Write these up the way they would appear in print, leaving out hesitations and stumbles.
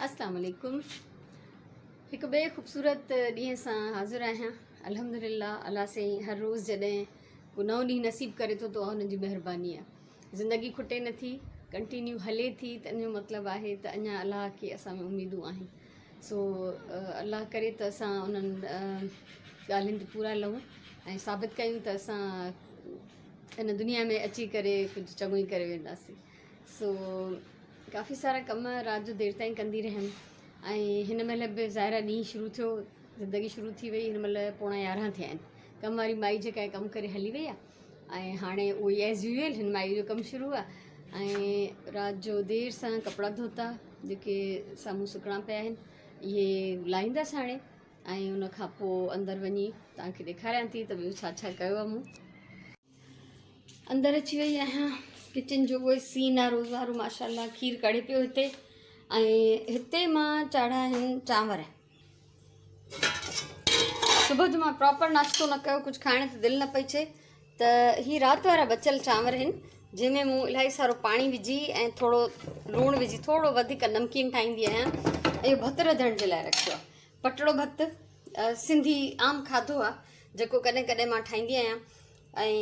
اسلام عليڪم هڪ ٻئي خوبصورت ڏينهن سان حاضر آهيان الحمدلله الله سائين هر روز جڏهن ڪو نئون ڏينهن نصيب ڪري ٿو ته اها هن جي مهرباني آهي زندگي کٽي نٿي ڪنٽينيو هلي ٿي ته ان جو مطلب آهي ته اڃا الله کي اسان ۾ اميدون آهن سو الله ڪري ته اسان انهن ڳالهين تي پورا لهون ۽ ثابت ڪيون ته اسان هن دنيا ۾ اچي ڪري ڪجهه چڱو ئي ڪري وينداسين سو ڪافي سارا ڪم رات جو دير تائين ڪندي رهيم ۽ هن مهل به ظاهر آهي ڏينهن شروع ٿيو زندگي شروع ٿي وئي هن مهل پوڻا يارهن ٿيا آهن ڪم واري مائي جيڪا ڪم ڪري هلي وئي آهي ۽ هاڻي اهو ئي ايز يوزل هن مائي جو ڪم شروع آهي ۽ رات جو دير سان ڪپڙا ڌوتا جيڪي سامهون سڪڻا پيا آهن اهي لاهيندس هاڻي ۽ ان کان پوء اندر وڃي توهان کي ڏيکاريان ٿي ته ٻيو ڇا ڇا ڪيو آهي مون اندر اچي وئي آهيان ڪچن جو اهو سين آهي روز وارو ماشاء الله کير ڪڙهي پيو هتي ۽ هتي مان چاڙهيا آهن چانور صبح جو مان پراپر ناشتو نه ڪيو ڪجهه کائڻ تي دل نه پئي چئي ته هي رات وارا بچيل چانور آهن جنهن ۾ مون الاهي سارو پاڻي وجهي ۽ ٿورو لوڻ وجهي ٿورو وڌيڪ نمڪين ٺاهيندي آهيان اهو ڀت رڌڻ جي لاء رکيو آهي پٽڙو ڀت سنڌي عام کاڌو آهي جيڪو ڪڏهن ڪڏهن مان ٺاهيندي آهيان ۽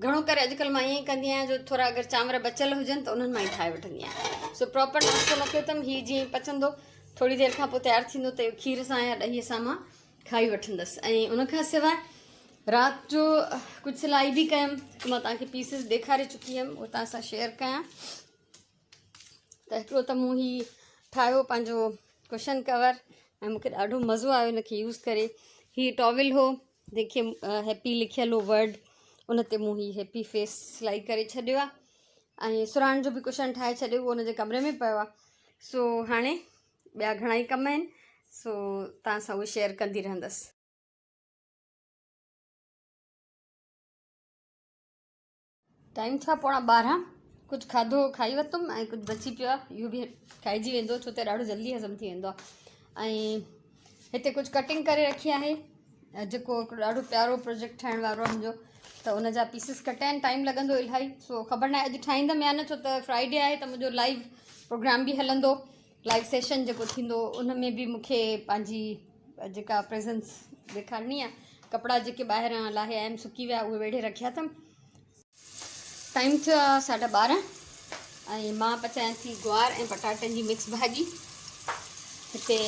گهڻو ڪري اڄڪلهه مان ائين ئي ڪندي آهيان جو ٿورا اگر چانور بچيل هجن ته انهن مان ئي ٺاهي وٺندي آهيان سو پراپر ناشتو نه ڪيو اٿم هي جيئن پچندو ٿوري دير کان پوء تيار ٿيندو ته اهو کير سان يا ڏهي سان مان کائي وٺندس ۽ ان کان سواء رات جو ڪجهه سلائي به ڪيم مان توهان کي پيسز ڏيکاري چڪي هيم اهو توهان سان شيئر ڪيان ته هڪڙو ته مون هي ٺاهيو پنهنجو ڪشن ڪور ۽ مونکي ڏاڍو مزو آيو هن کي يوز ڪري هي ٽاول هو جنهن کي هيپي لکيل هو ورڊ ان تي مون هي هيپي فيس سلائي ڪري ڇڏيو آهي ۽ سراڻ جو به ڪشن ٺاهي ڇڏيو اهو ان جي ڪمري ۾ پيو آهي سو هاڻي ٻيا گهڻا ئي ڪم آهن سو توهان سان اهي شيئر ڪندي رهندس. ٽائيم ٿيو آهي پوڻا 12 ڪجهه کاڌو کائي ورتم ۽ ڪجهه بچي پيو آهي اهو به کائجي ويندو ڇو ته ڏاڍو جلدي هضم ٿي ويندو آهي ۽ هتي ڪجهه ڪٽنگ ڪري رکي آهي جيڪو هڪڙو ڏاڍو پيارو پروجيڪٽ ٺاهڻ وارو آهي منهنجو ته ان جا پيسز ڪٽيا آهن ٽائيم لڳندو الاهي سو خبر ناهي اڄ ٺاهيندم يا نه ڇو ته فرائيڊي آهي ته منهنجو لائيو پروگرام به هلندو لائيو سيشن جيڪو ٿيندو ان ۾ به مونکي پنهنجي جيڪا پريزنس ڏيکارڻي آهي ڪپڙا جيڪي ٻاهران لاهي آيم سڪي ويا اهي ويڙهي رکيا اٿم ٽائيم ٿيو آهي ساڍا ٻارهن ۽ مان پچايان ٿي گوار ۽ پٽاٽن جي مڪس ڀاڄي هتي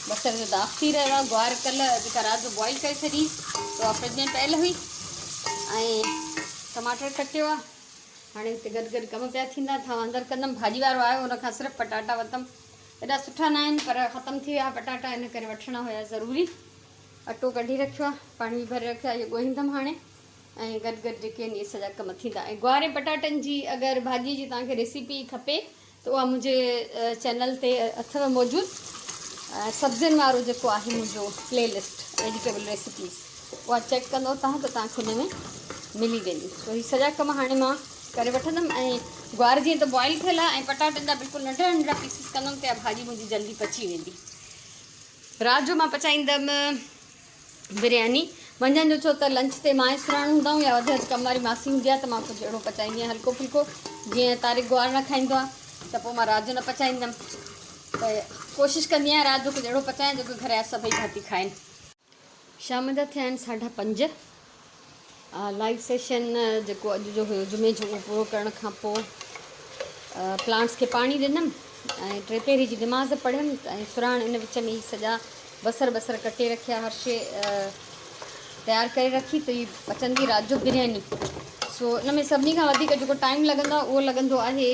بصر جو داغ ٿي رهيو آهي گوار ڪلهه جيڪا رات جو بوائل ڪري ڇڏي اها فرج ۾ پيل هئي ۽ ٽماٽر ڪٽيو آهي هاڻي هتي گڏ گڏ ڪم پيا ٿيندا ٿانو اندر ڪندم ڀاڄي وارو آيو ان کان صرف پٽاٽا ورتم ايڏا سٺا نه آهن پر ختم ٿي ويا پٽاٽا ان ڪري وٺڻا هيا ضروري اٽو ڪڍي رکيو آهي پاڻي به ڀري رکيو آهي اهو ڳوهيندم هاڻي ۽ گڏ گڏ جيڪي آهن اهي سڄا ڪم ٿيندا ۽ گوار ۽ پٽاٽن جي اگر ڀاڄي جي توهان کي ريسيپي کپي ته اها منهنجي چينل تي اٿو موجود سبزين وارو جيڪو آهي منهنجو پلي لسٽ ويجيٽيبل ريسيپيز اها چيڪ ڪندو تان ته تان کي ان ۾ ملي ويندي سو هي سڄا ڪم هاڻي مان ڪري وٺندم ۽ گوار جيئن ته بوائل ٿيل آهي ۽ پٽاٽن جا بلڪل ننڍڙا ننڍڙا پيسز ڪندم ته ڀاڄي منهنجي جلدي پچي ويندي رات جو مان پچائيندم برياني منجهند جو ڇو ته لنچ تي مان ۽ سراڻ هوندا آهيون يا وڌ وڌ ڪم واري ماسي هوندي آهي ته مان ڪجهه اهڙو پچائيندي آهيان هلڪو ڦلڪو جيئن طارق گوار نه کائيندو آهي ته پوء مان رات جو نه پچائيندم ته ڪوشش ڪندي آهيان رات جو ڪجهه اهڙو پچايان جيڪو گهر جا سڀئي ڀاتي کائن. شام جا ٿيا آهن ساڍا پنج لائيو سيشن جيڪو اڄ جو هيو جمعي جو اهو پورو ڪرڻ کان پوء پلانٽس کي پاڻي ڏنم ۽ ٽي پهري جي نماز پڙهيم ۽ سراڻ ان وچ ۾ هي سڄا بصر بصر ڪٽي رکيا هر شي تيار ڪري رکي ته هي پچندي رات جو برياني سو ان ۾ سڀني کان وڌيڪ جيڪو ٽائيم لڳندو آهي اهو لڳندو آهي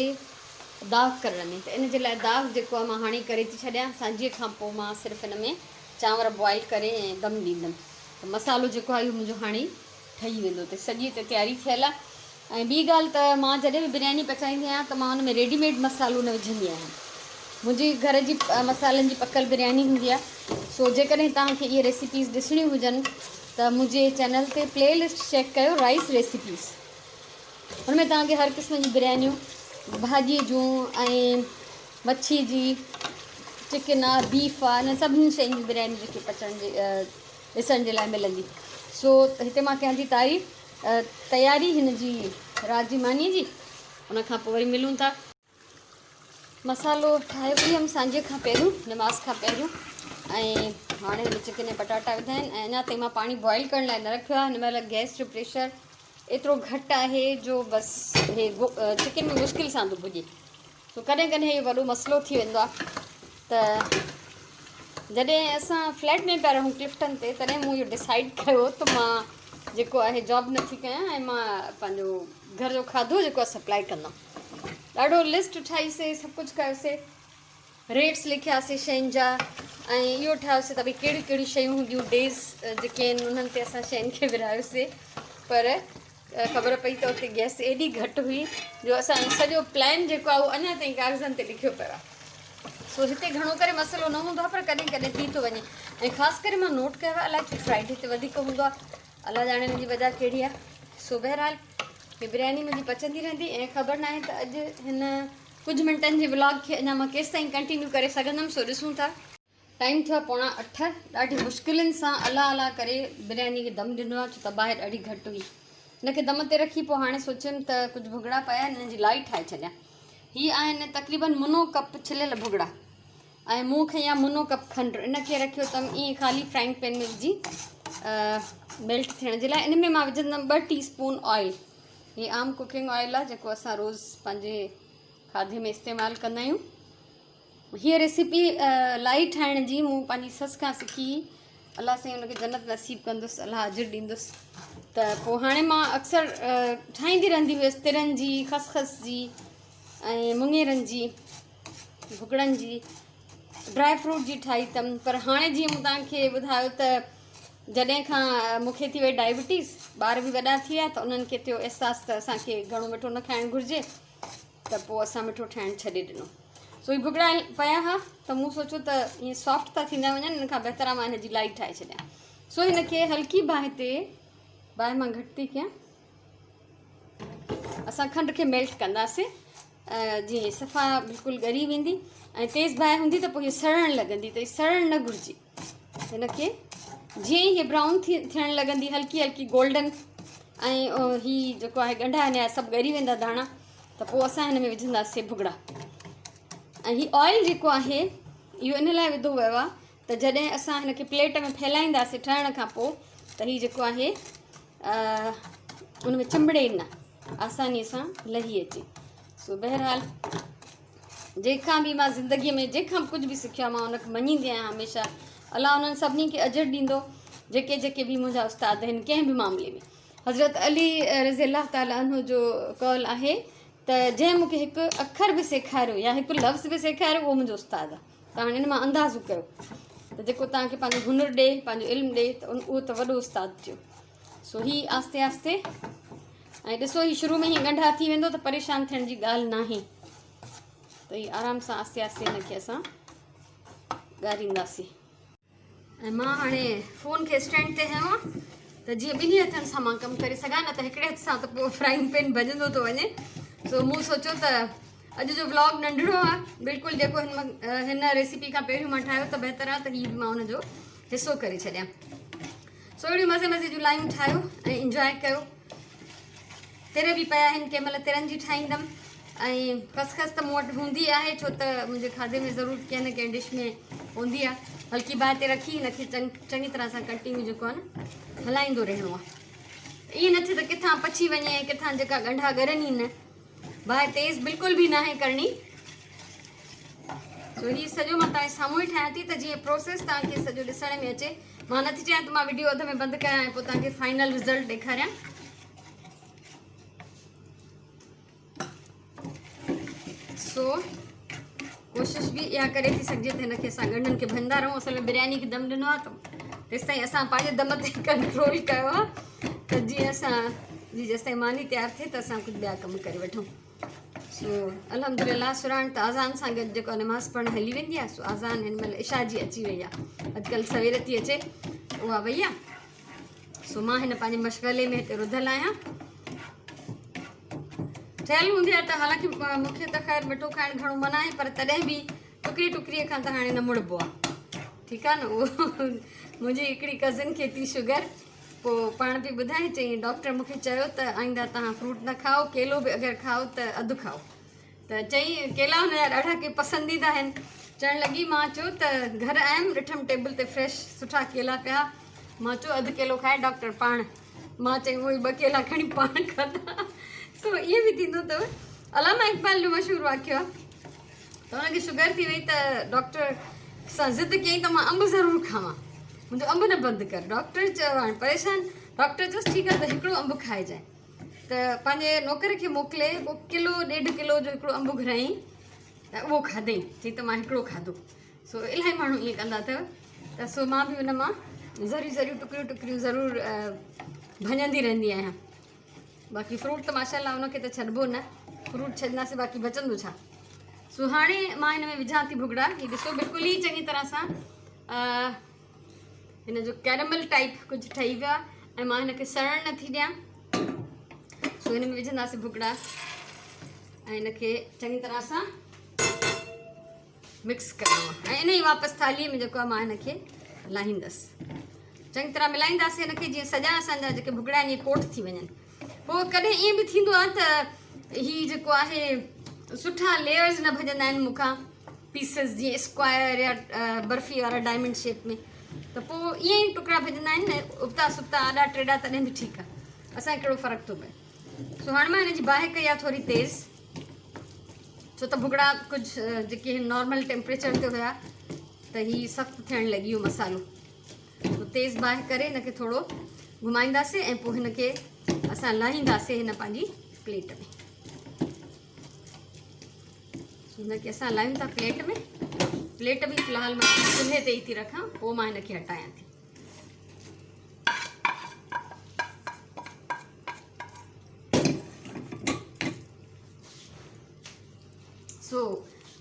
داغ ڪرڻ ۾ ته ان جي لاء داغ جيڪو آهي مان هاڻي ڪري ٿي ڇڏيان سانجهيء کان پوء مان صرف ان ۾ چانور بوائل ڪري ۽ دم ڏيندم ته مصالحو جيڪو آهي اهو منهنجو هاڻي ٺهي ويندو ته سڄي هتي تياري ٿيل آهي ۽ ٻي ڳالهه ته مان جڏهن به برياني پچائيندي آهيان ته مان ان ۾ ريڊي ميڊ مصالحو نه وجهندي آهيان منهنجي گهر جي مصالحن جي پڪل برياني هوندي آهي سو جيڪڏهن توهان کي اهي ريسيپيز ڏسڻيون هجن ته منهنجي چينل تي پلي لسٽ چيڪ ڪيو رائس ريسيپيز ان ۾ توهان کي هر قسم جي بريانيون ڀاڄي جون ۽ مڇي جي چڪن آ بيف آ انهن سڀني شين جون بريانيون جيڪي پچڻ جي ڏسڻ جي لاء ملندي سو هتي مان ڪيان ٿي تاري تياري هن جي رات جي ماني جي ان کان پوء وري ملون ٿا. مصالحو ٺاهي وئي هيم سانجهي کان پهريون نماز کان پهريون ۽ هاڻي هن چڪن ۾ پٽاٽا وڌا آهن ۽ اڃا تائين مان پاڻي بوائل ڪرڻ لاء نه رکيو آهي. هن مهل گئس جو پريشر ايترو گهٽ آهي جو بس هي چڪن ۾ مشڪل سان ٿو ڀڄي. سو ڪڏهن ڪڏهن اهو وڏو مسئلو ٿي ويندو آهي ته جڏهن اسان فليٽ ۾ پيا رهون ڪلفٽن تي تڏهن مون اهو ڊسائيڊ ڪيو ته مان جيڪو آهي جاب نٿي ڪيان ۽ مان پنهنجو گهر جو کاڌو جيڪو آهي سپلائي ڪندم. ڏاڍو لسٽ ٺاهيسي، سڀ ڪجهه ڪيوسي، ريٽس لکياسي شين جا ۽ اهو ٺاهيوسي ته ڀئي ڪهڙيون ڪهڙيون شيون هونديون، ڊيز جيڪي آهن انهن تي اسان شين کي ورهايوسي. پر خبر پئي ته اتي گئس ايڏي گهٽ هئي جو اسان جو سڄو پلان جيڪو آهي اهو اڃا تائين ڪاغذن تي لکيو پيو آهي. سو هتي گهڻو ڪري مسئلو نه هوندو آهي پر ڪڏهن ڪڏهن ٿي ٿو وڃي ۽ خاص ڪري مان نوٽ ڪيو آهي الائي ڇو فرائيڊي تي وڌيڪ هوندو آهي، الله ڄاڻي ان جي وجه ڪهڙي آهي. سو بهرحال هي برياني منهنجي پچندي رهندي ۽ خبر ناهي ته اڄ هن ڪجهه منٽن جي ولاگ کي اڃا مان ڪيستائين ڪنٽينيو ڪري سگهندم، سو ڏسون ٿا. ٽائيم ٿيو آهي 7:45، ڏاڍي مشڪلن سان الله الله ڪري برياني کي دم ڏنو آهي ڇو ته باهه ڏاڍي گهٽ هئي. هن کي دم تي رکي پوء هاڻي سوچيم ته ڪجهه ڀڳڙا پيا آهن انهن جي لائي ٺاهي ڇڏيان. هي آهن تقريبن منو ڪپ ڇليل ڀڳڙا ۽ مون کنيا منو ڪپ کنڊ. ان کي رکيو اٿم ائين خالي فرائنگ پين ۾ وجهي ميلٽ ٿيڻ جي لاء. ان ۾ مان وجهندم 2 ٽي اسپون آئل. هي عام ڪوڪنگ آئل آهي جيڪو اسان روز پنهنجي کاڌي ۾ استعمال ڪندا آهيون. هيء ريسيپي لائي ٺاهڻ جي مون پنهنجي سس کان سکي هئي. الله سائين ان کي جنت نصيب ڪندس، الله اجر ڏيندس. ته پوء هاڻي مان اڪثر ٺاهيندي رهندي هيس ترن جي، خسخس جي ۽ مڱيرن جي، ڀڳڙن جي، ڊرائي فروٽ جي ٺاهي اٿم. پر هاڻي جيئن مون توهان کي ٻڌايو ته جڏهن کان مون کي ٿي وئي ڊائبٽيز، ٻار به وڏا ٿي ويا ته انهن کي ٿيو احساس ته اسان کي گهڻو مٺو نه کائڻ گهرجي، ته پوء اسان مٺو ٺاهڻ ڇڏي ڏنو. سو هي ڀڳڙا پيا ها ته مون سوچيو ته ائين سافٽ ٿا ٿيندا وڃن، ان کان بهتر آهي مان هن جي لائي ٺاهي ڇڏيان. سو هن کي هلڪي باهه تي، باهه مان گهٽ ٿي ڪيان، اسان کنڊ کي ميلٽ ڪنداسين جيئن صفا بلڪل ڳري ويندي ۽ تيز باهه هوندي ته پوء هي سڙڻ لڳندي، ته هي سڙڻ نه گهرجي. هن کي جيئن ئي هي برائون ٿي ٿيڻ لڳندي، هلڪي هلڪي گولڊن، ۽ هي جيڪو آهي ڳنڍا هن جا سڀ ڳري ويندا داڻا، ته پوء اسان هن ۾ وجهنداسين ڀڳڙا. ۽ هي آئل جيڪو آهي اهو ان لاء وڌو ويو آهي ته جڏهن اسان هن کي پليٽ ۾ ڦهلائينداسين ٺهڻ کان پوء ته هي جيڪو آهي ان ۾ چنبڙي نه، آساني سان لهي اچي. سو بهرحال جنهن کان به مان زندگيء ۾ جنهن کان به ڪجهه به سکيو آهي مان ان کي مڃيندي آهيان هميشه. الله انهن سڀني کي اجر ڏيندو جيڪي جيڪي به منهنجا استاد آهن ڪنهن به معاملي ۾. حضرت علي رضي الله تعالٰي عنه جو قول آهي ته جنهن مون کي هڪ اکر به سيکاريو يا هڪ لفظ به سيکاريو اهو منهنجو استاد آهي. توهان هاڻي ان مان اندازو ڪيو ته جيڪو توهان کي پنهنجو هنر ڏي، پنهنجو علم ڏي ته اهو ته وڏو استاد ٿيو. سو هي آهستي آهستي ۽ ڏسو هي شروع ۾ هي ڳنڍا ٿي ويندو ته پريشان ٿيڻ جي ڳالهه ناهي. ته هي آرام سان آهستي آهستي هن کي اسان ڳارينداسين. ۽ مان هاڻي فون کي اسٽينڊ تي هنيو آهي ته جيئن ٻنهي هٿن سان مان ڪم ڪري سگهان، نه ته هڪڙي هٿ سان ته پوء فرائنگ پين ڀڄندو ٿو وڃي. سو مون سوچيو ته اڄ جو ولاگ ننڍڙو آهي بلڪل، جيڪو هن ريسيپي کان پهريون مان ٺاهيو ته بهتر آهي ته هي به مان ان جو حصو ڪري ڇڏيان. سو اهڙيون مزي مزي جون لايون ٺاهيو ۽ انجواء ڪيو. تر به پيا آهن، ڪنهن مهل ترن جي ٺاهيندم ۽ خسخس ته مون وٽ هوندي آهي ڇو ته منهنجي کاڌي ۾ ضرور ڪنهن نه ڪنهن ڊش ۾ هوندي آهي. هلڪي باهه تي رکي هن کي چڱي طرح سان ڪنٽينيو جيڪو آهي نه هلائيندو رهڻو آهي، ائين نه ٿئي ته ڪٿان پچي وڃي ۽ ڪٿان جيڪا ڳنڍا ڳرن ئي نه. باهه تيز بلڪل به ناهي ڪرڻي. سو هي سڄو مان توهان جي سامهون ئي ٺاهيان ٿي ته جيئن پروسيس توهان کي سڄو ڏسڻ ۾ اچي. مان نٿي چاهيان ته مان وڊيو اڌ ۾ بند ڪيان ۽ پوء توهان کي فائنل رزلٽ ڏيکاريان. سو ڪوشش به اها ڪري ٿي سگهجي ته هن کي اسان ڳنڍن کي ڀڃندا رهون. اصل ۾ برياني کي دم ڏنو آهي ته تيستائين اسان پنهنجي دم تي ڪنٽرول ڪيو آهي ته جيئن اسان جي جيستائين ماني تيار ٿئي ته اسان ڪجهه ٻيا ڪم ڪري وٺون. سو الحمدلله سراڻ ته اذان سان گڏ جيڪو نماز پڙهڻ هلي ويندي آهي، سو اذان هن مهل عشاء جي اچي وئي آهي، اڄڪلهه سوير ٿي اچي اها وئي آهي. سو مان هن پنهنجي مشغلي ۾ هتي رڌل آهيان. ٺهيل هوندي آهي ته حالانڪه مون کي ته خير مٺو کائڻ گهڻو منع آهي، پر تڏهن به ٽڪري ٽڪري کان ته هاڻي نه مڙبو آهي، ٺيڪ آهي نه. اهو منهنجي هڪڙي ڪزن کي ٿي شگر، پوء پاڻ پئي ٻڌائي، چيائين ڊاڪٽر مون کي چيو ته آئنده توهان فروٽ نه کائو، ڪيلو به اگر کائو ته اڌ کائو. ته چئي ڪيلا هن جا ڏاڍا ڪي پسنديده آهن. چوڻ لڳي مان چيو ته گهر آيم ڏٺم ٽيبل تي فريش سٺا ڪيلا پيا مان چيو اڌ ڪيلو کائي ڊاڪٽر پاڻ مان چئي اهي ٻه ڪيلا کڻي پاڻ کاڌا. سو ائين به ٿيندو اٿو. علامه اقبال جو مشهور واقعو آهي ته هن کي شگر ٿي وئي ته ڊاڪٽر سان ضد ڪيائين ته مان انب ضرور کاوان منهنجو انب نه بند ڪر. ڊاڪٽر چيو هاڻي پريشان ڊاڪٽر چيس ٺيڪ آهي ته هڪڙو انب کائجانء. ته پنهنجي نوڪر کي موڪلي پوء ڪلو ڏيڍ ڪلو جو هڪڙو انب گهرايائين ته اهو کاڌائين. چيائين ته مان هڪڙو کاڌو. سو الاهي ماڻهو ائين ڪندا اٿو ته سو مان به ان مان ذريون ذريون ٽڪريون ٽڪريون ضرور ڀڃندي رهندي آهيان. باقي فروٽ ته ماشاء الله ان کي ته ڇڏبو نه، فروٽ ڇڏنداسين باقي بچندو ڇا. سو هاڻي مان هن ۾ وجهان ٿي ڀڳڙا. هي ڏسو بلڪل ئي چڱي طرح سان هن جو ڪيرمل ٽائپ ڪجهه ٺهي ويو آهي ۽ مان هن کي سڙڻ نٿي ڏيان. سو هن ۾ وجهنداسين ڀڳڙا ۽ هن کي چڱي طرح سان مڪس ڪرڻو آهي ۽ ان ئي واپس ٿالهيء ۾ جيڪو آهي مان هن کي لاهيندس. چڱي طرح ملائينداسين هن کي جيئن سڄا اسان جا جيڪي ڀڳڙا آهن اهي ڪوٽ ٿي وڃن. پوء ڪڏهن ائين به ٿيندو آهي ته هي جيڪو آهي سٺا ليئرز نه ڀڄندا آهن مون کان پيسز جيئن اسڪوائر يا برفي وارا ڊائمنڊ شيپ ۾ ته پوء ائين ئي ٽڪرا ڀڄندا آهن نه ابتا سبتا آڏا ٽيڏا تڏهن به ٺيڪ آهي اسان کي ڪهڙو فرق ٿو پئي. سو هاڻي مان هن جي باهه ڪئي آهي ٿوري تيز ڇو ته ڀڳڙا ڪجهه جيڪي هن نارمل ٽيمپريچر تي هيا ته هي سخت ٿيڻ لڳي ويو مصالحو. سو تيز باهه ڪري هن کي ٿورو گهمائينداسين ۽ پوء هن کي اسان لاهينداسين هن پنهنجي پليٽ ۾. هن کي اسان لاهيون ٿا پليٽ ۾. پليٽ به في الحال مان چلهي تي ئي ٿي رکان پوء مان هن کي هٽايان ٿي. سو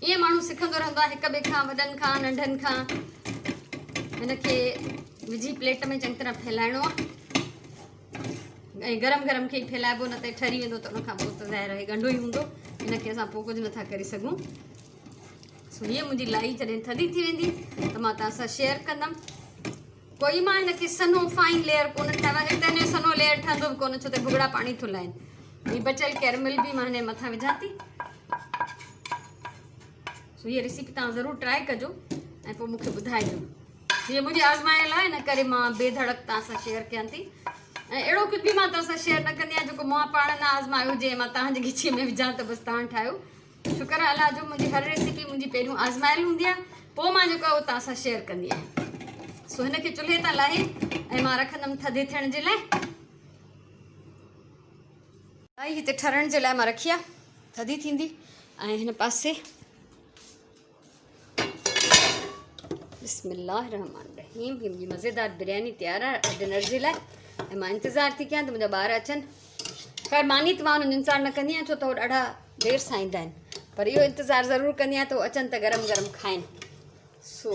ائين ماڻهو سکندو رهندو آهي هڪ ٻئي کان وڏن کان ننڍن کان. هن کي وجهي پليٽ ۾ چڱي طرح ڦهلائڻو آهي ۽ گرم گرم کي ئي ڦهلائبو نه ته ٺري ويندو ته ان کان پوء ته ظاهر آهي ڳنڍو ئي هوندو هن کي اسان پوء ڪجهه نٿا ڪري سگهون. سو هيء منهنجي لائي جڏهن ٿڌي ٿي ويندي ته مان توهان سان شيئر ڪندم. ڪوئي مان هن کي سنهو فائن ليئر ڪونه ٺاهيو آهي، هتي هن جو سنهو ليئر ٺهندو به ڪونه ڇو ته ڀڳڙا پاڻي ٿو لائين. هي بچيل ڪيرمل به مان هن جي مٿان وجهان ٿي. سو هيء ريسيپي توهان ضرور ٽرائي ڪجو ۽ پوء مون کي ٻڌائجو. هيء منهنجي آزمايل آهي ان ڪري مان بي ڌڙڪ توهان سان شيئر ڪيان ٿي ۽ اهڙو ڪجهه به مان توهان سان شيئر نه ڪندي آهيان جيڪو مان پاڻ نه آزمايو هجي ۽ مان توهان جي ڳچيء ۾ وجهان ته بس توهان ٺاهيو. شڪر آهي الله جو منهنجي هر ريسيپي منهنجي پهريون آزمايل هوندي آهي پوء مان جيڪو آهي اهو توهان سان شيئر ڪندي آهيان. سو هن کي چلهي تان لاهي ۽ مان رکندم ٿڌي ٿيڻ جي لاء. ۽ هتي ٺرڻ جي لاء مان رکي آهي ٿڌي ٿيندي ۽ هن پاسي بسم الله الرحمن الرحيم هي منهنجي مزيدار برياني تيار آهي ڊنر جي لاء ۽ مان انتظار ٿي ڪيان ته منهنجا ٻار اچن. خير ماني ته مان انهن جو انتظار نه ڪندي آهيان ڇو ته هو ڏاڍا دير سان ايندا آهن پر اهو انتظار ضرور ڪندي آهيان ته هو اچن ته گرم گرم کائن. سو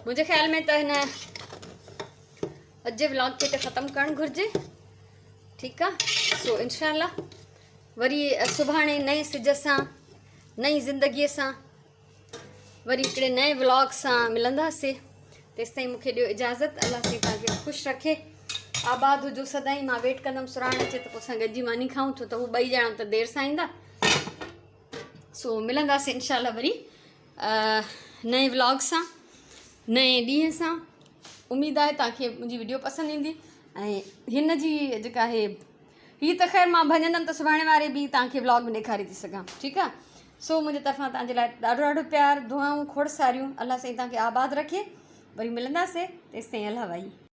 منهنجي خيال ۾ ته هن اڄ جي ولاگ کي ته ختم ڪرڻ گهرجي. ٺيڪ آهي سو انشاء الله وري سڀاڻي نئين سج سان نئين زندگيء سان وري هڪڙي نئين ولاگ سان ملنداسي. تيستائين مون کي ڏيو اجازت. الله سائين توهان کي خوش رکي، آباد هجو سدائين. مان ويٽ ڪندم سراڻ اچي ته پوء اسان گڏجي ماني کائون ڇو ته هو ٻئي ڄڻا ته دير سان ايندا. سو ملنداسي انشاء الله وري نئين ولاگ سان نئين ڏينهن سان. اميد آهي توهان کي منهنجي وڊيو پسند ايندي ۽ هن جي جيڪا آهي هي ته خير مان ڀڃندم ته سڀاڻي واري به توهان کي ولاگ ۾ ڏيکاري ٿي سگهان. ٺيڪ آهي سو منهنجي طرفان توهان جي لاء ڏاڍو ڏاڍو پيار، دعائون کوڙ ساريون. الله سائين توهان کي آباد رکي. وري ملنداسي تيستائين الله واهي.